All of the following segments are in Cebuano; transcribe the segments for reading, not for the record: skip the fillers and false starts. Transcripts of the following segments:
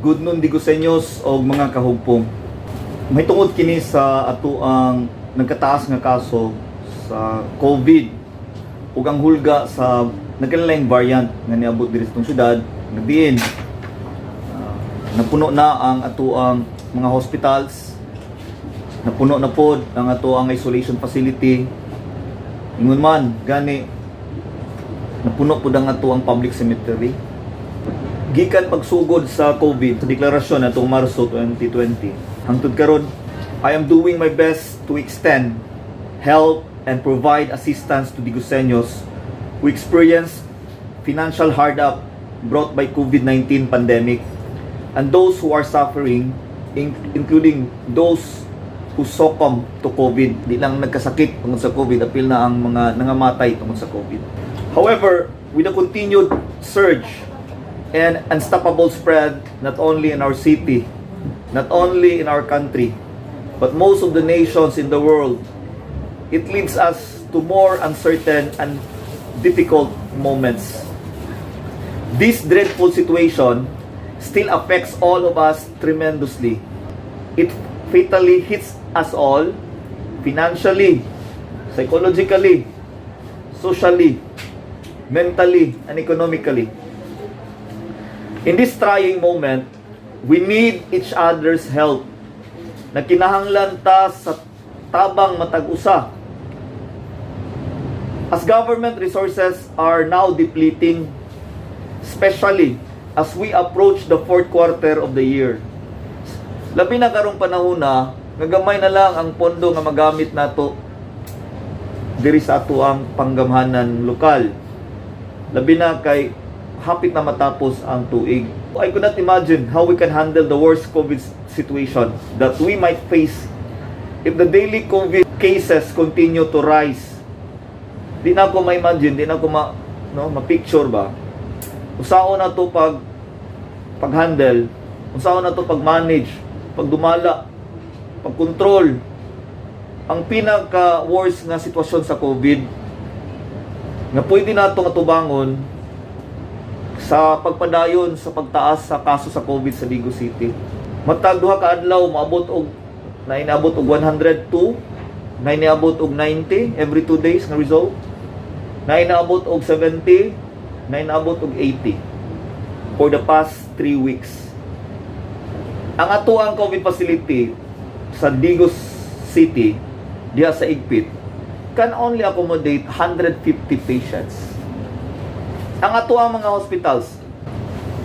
Good noon, Diguseños og mga kahugpong. May tungod kini sa atoang nagkataas nga kaso sa COVID ug ang hulga sa nagkalaing variant nga niabot diri sa atong syudad nagdiin napuno na ang atoang mga hospitals, napuno na pod ang atoang isolation facility. Ingon man gani, napuno pod ang atoang public cemetery. Gikan pagsugod sa COVID sa deklarasyon atong Marso 2020 hangtod karon, I am doing my best to extend help and provide assistance to Diguseños who experience financial hardship brought by COVID-19 pandemic and those who are suffering, including those who succumb to COVID. Di lang nagkasakit tungod sa COVID, apil na ang mga nangamatay tungod sa COVID. However, with the continued surge and unstoppable spread not only in our city, not only in our country, but most of the nations in the world, it leads us to more uncertain and difficult moments. This dreadful situation still affects all of us tremendously. It fatally hits us all financially, psychologically, socially, mentally, and economically. In this trying moment, we need each other's help. Nagkinahanglan ta sa tabang matag usa. As government resources are now depleting, especially as we approach the fourth quarter of the year. Labi na karong panahon na, nga gamay na lang ang pondo nga magamit nato diri sa atoang panggamhanan lokal. Labi na kay hapit na matapos ang tuig. I could not imagine how we can handle the worst COVID situation that we might face if the daily COVID cases continue to rise. Di na ako ma-imagine, di na ako ma, no, ma-picture ba. Unsaon na to pag-handle, unsaon na to pag-manage, pagdumala, pag-control. Ang pinaka worst nga sitwasyon sa COVID nga pwede nato nga tubangon sa pagpadayon sa pagtaas sa kaso sa COVID sa Digos City. Matag 2 ka adlaw maabot og na inabot og 102, na inaabot og 90 every 2 days nga result. Na inaabot og 70, na inaabot og 80 for the past 3 weeks. Ang atoang COVID facility sa Digos City diha sa Igpit can only accommodate 150 patients. Ang atoang mga hospitals,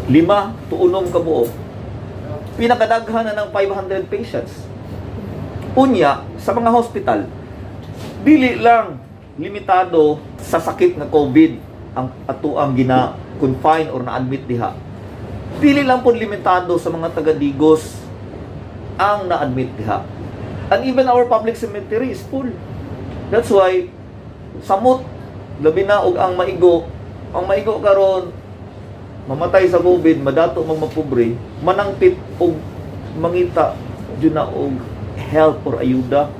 5 to 6 ka buok. Pinakadaghan na ng 500 patients. Unya, sa mga hospital, dili lang limitado sa sakit nga COVID ang atoang gina-confine or na-admit diha. Dili lang po limitado sa mga taga-Digos ang na-admit diha. And even our public cemetery is full. That's why samot labi na og ang maigo karon mamatay sa COVID, madato mang mapobre, manangpit og mangita jud na og help or ayuda.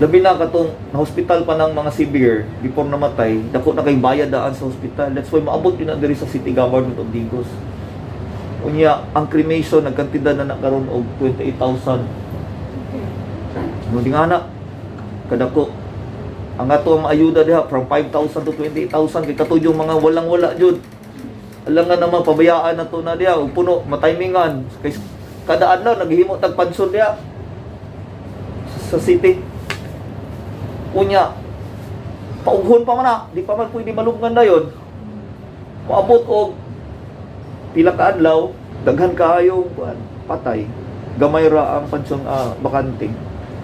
Labi na katong na hospital pa ng mga severe before namatay, dako na kay bayad daan sa hospital. That's why maabot yun na diri sa city government of Digos. Unya, ang cremation nagkantidad na na karon og 28,000. No, di nga na kadako. Ang ato ang ayuda diha from 5,000 to 28,000 kay kato yung mga walang-wala jud. Alam nga naman pabayaan na to na diha ug puno matimingan kay kada adlaw naghihimo tag pansyon diha sa city. Unya, paughon pa man na, di pa man pwede malubngan dayon. Moabot og pila ka adlaw, daghan kaayo kuan, patay. Gamay ra ang pansyon bakante.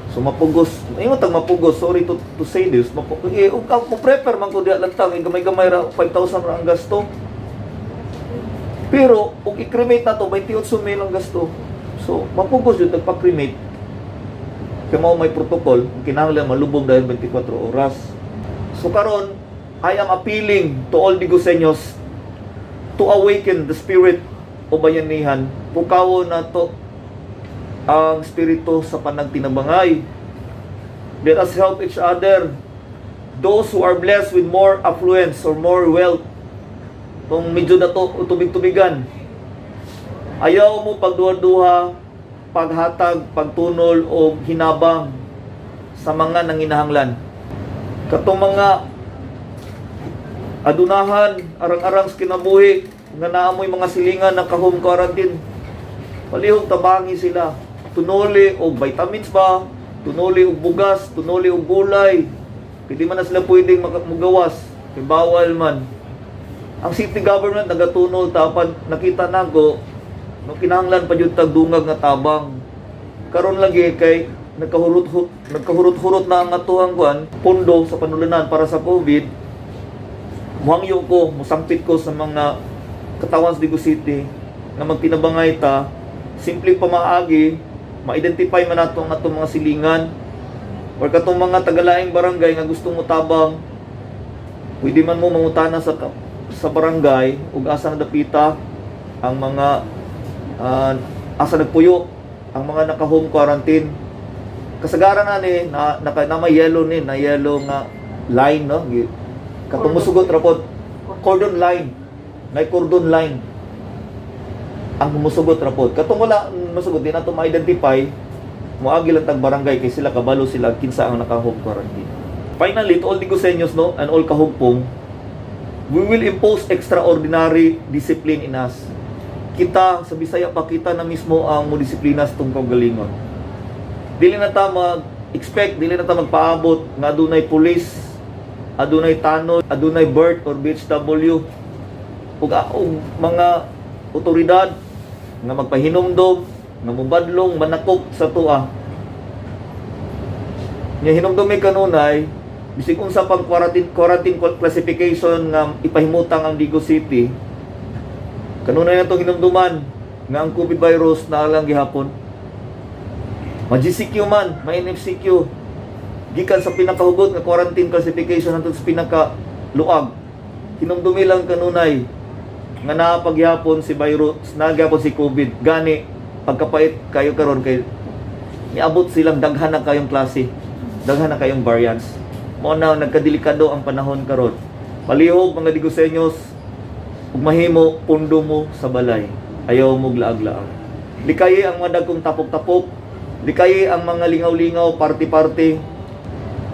So mapugos, ingon tag mapugos, sorry to say this, eh, ug mo prefer man ko diha lang tang eh, gamay-gamay ra 5,000 ra ang gasto. Pero ug i-cremate na to, 28 mil ang gasto. So mapugos jud tag pa-cremate. Kay mao may protocol, ang kinahanglan malubong dahil 24 oras. So karon, I am appealing to all Diguseños to awaken the spirit o bayanihan. Pukawon nato ang espiritu sa panagtinabangay. Let us help each other. Those who are blessed with more affluence or more wealth, kung medyo na to tubig-tubigan, Ayaw mo pagduha-duha, paghatag, pagtunol o hinabang sa mga nanginahanglan. Katong mga adunahan, arang-arang sa kinabuhi, nga naamoy mga silingan na ka-home quarantine, palihog tabangi sila. Tunuli og vitamins ba, tunuli og bugas, tunuli og gulay. Hindi man na sila pwedeng mugawas, kay bawal man. Ang city government nagatunol tapan nakita nako no kinahanglan pa jud tag dungag nga tabang. Karon lagi kay nagkahurot-hurot na ang atuang kuan pondo sa panulanan para sa COVID. Muhangyo ko, musangpit ko sa mga katawan sa Digos City nga magtinabangay ta, simple pamaagi, ma-identify man nato ang atong mga silingan or katong mga tagalaing barangay nga gusto mo tabang, pwede man mo mangutana sa barangay ug asa dapita ang mga asa nagpuyo ang mga naka-home quarantine. Kasagaran na ni na, naka, na may yellow ni na yellow nga line, no? Katong musugot ra pod, cordon line, may cordon line ang musugot ra pod. Katong wala musugot, di nato ma-identify, moagi lang tag barangay kay sila kabalo sila kinsa ang naka-home quarantine. Finally, to all Diguseños, no, and all kahugpong, we will impose extraordinary discipline in us. Kita sa Bisaya pa, kita na mismo ang modisiplina sa itong kaugalingon. Dili na ta mag-expect, dili na ta magpaabot nga adunay pulis, adunay tanod, adunay BERT or BHW ug mga otoridad nga magpahinumdom, nga mobadlong, manakop sa tua. Nya hinumdumi kanunay, bisig unsa pang quarantine classification nga ipahimutang ang Digos City, kanunay na itong hinumduman nga ang COVID virus na lang gihapon. Ma-GCQ man, may MCQ. Gikan sa pinakahugot nga quarantine classification hangtod sa pinaka luag. Hinumdumi lang kanunay nga naapagyapon si virus, nagyapon si COVID. Gani pagkapait kayo karon kay niabot silang daghan na kayong klase, daghan na kayong variants. Mao na nagkadelikado ang panahon karon. Palihog, mga Diguseños, ug mahimo pundo mo sa balay. Ayaw mo laag-laag. Likayi ang mga dagkong tapok-tapok, likayi ang mga lingaw-lingaw, party-party.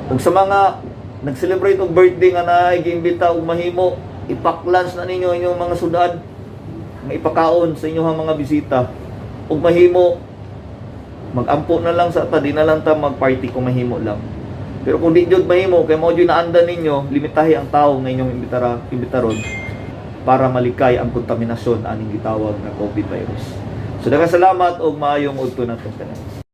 Ug sa mga nag-celebrate og birthday nga naay giimbita, og mahimo ipak-lunch na ninyo inyong mga sudan nga ipakaon sa inyong mga bisita. Ug mahimo magampo na lang sa ta, di na lang ta mag-party kung mahimo lang. Pero kung di jud mahimo kay mao jud naanda ninyo, limitahi ang tao nga inyong imbitaron para malikay ang kontaminasyon aning gitawag nga COVID virus. So daghang salamat ug maayong udto natong tanan.